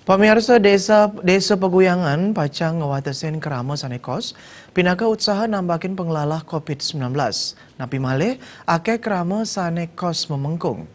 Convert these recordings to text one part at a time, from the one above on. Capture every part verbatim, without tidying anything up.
Pamiarsa, Desa, Desa Paguyangan pacang ngwatesin krama sane kos, pinaka utsaha nambakin panglalah covid sembilan belas. Napi malih, akeh krama sane kos mamengkung.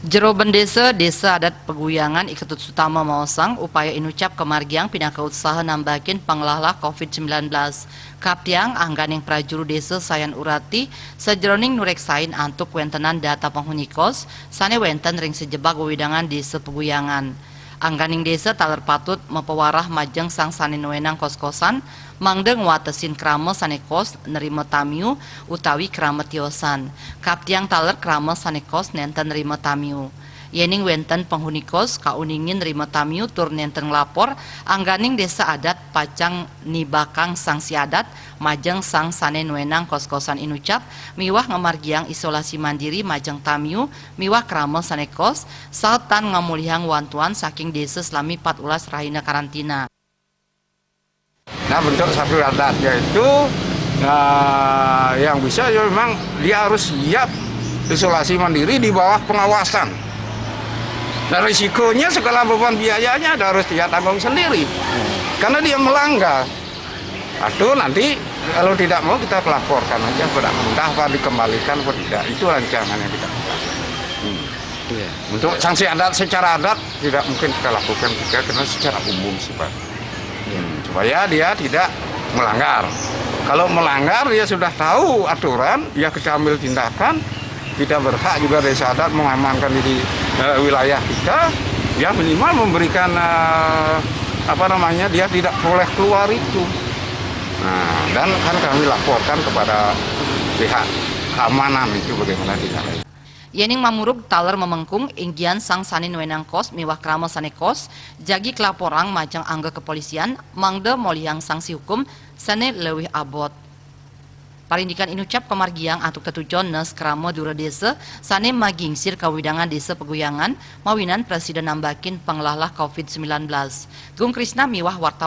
Jero Bendesa Desa Adat Paguyangan I Ketut Sutama maosang, upaya inucap kamargiang pinaka utsaha nambakin panglalah covid sembilan belas. Kaptiang angganing prajuru desa sayan urati, sajeroning nureksain antuk wentenan data panghuni kos sane wenten ring sajebag wewidangan Desa Paguyangan. Angganing desa taler patut mapawarah majeng sang sane nuenang kos-kosan, mangda ngwatesin krama sane kos nerima tamiu utawi krama tiosan. Kaptiang taler krama sane kos nenten nerima tamiu. Yening wenten panghuni kos kauningin nerima tamiu tur nenten nglapor, angganing desa adat pacang nibakang sanksi adat majeng sang sane nuenang kos-kosan inucap miwah ngamargiang isolasi mandiri majeng tamiu miwah krama sane kos, saha tan ngamolihang wantuan saking desa salami pat welas rahina karantina. Nah, bentuk satu adatnya itu, nah, yang bisa ya memang dia harus siap isolasi mandiri di bawah pengawasan. Dan risikonya segala beban biayanya ada harus dia tanggung sendiri. Karena dia melanggar. Atau nanti kalau tidak mau kita laporkan aja pada, entah apa dikembalikan apa tidak. Itu rancangannya kita. Hmm. Iya. Untuk sanksi adat secara adat tidak mungkin kita lakukan juga karena secara umum sifatnya. Hmm, supaya dia tidak melanggar. Kalau melanggar, dia sudah tahu aturan, dia kita ambil tindakan, kita berhak juga dari adat mengamankan diri, eh, wilayah kita, ya minimal memberikan, eh, apa namanya, dia tidak boleh keluar itu. Nah, dan akan kami laporkan kepada pihak keamanan itu bagaimana tindakan. Yening mamurug taler mamengkung inggian sang sane nuenang kos miwah krama sane kos, jagi kalaporang majeng angga kepolisian, mangda molihang sanksi hukum sane leuwih abot. Parindikan inucap kamargiang antuk tetujon nes krama dura desa sane magingsir kawidangan Desa Paguyangan mawinan prasida nambakin panglalah covid sembilan belas. Gung Krisna miwah wartawan.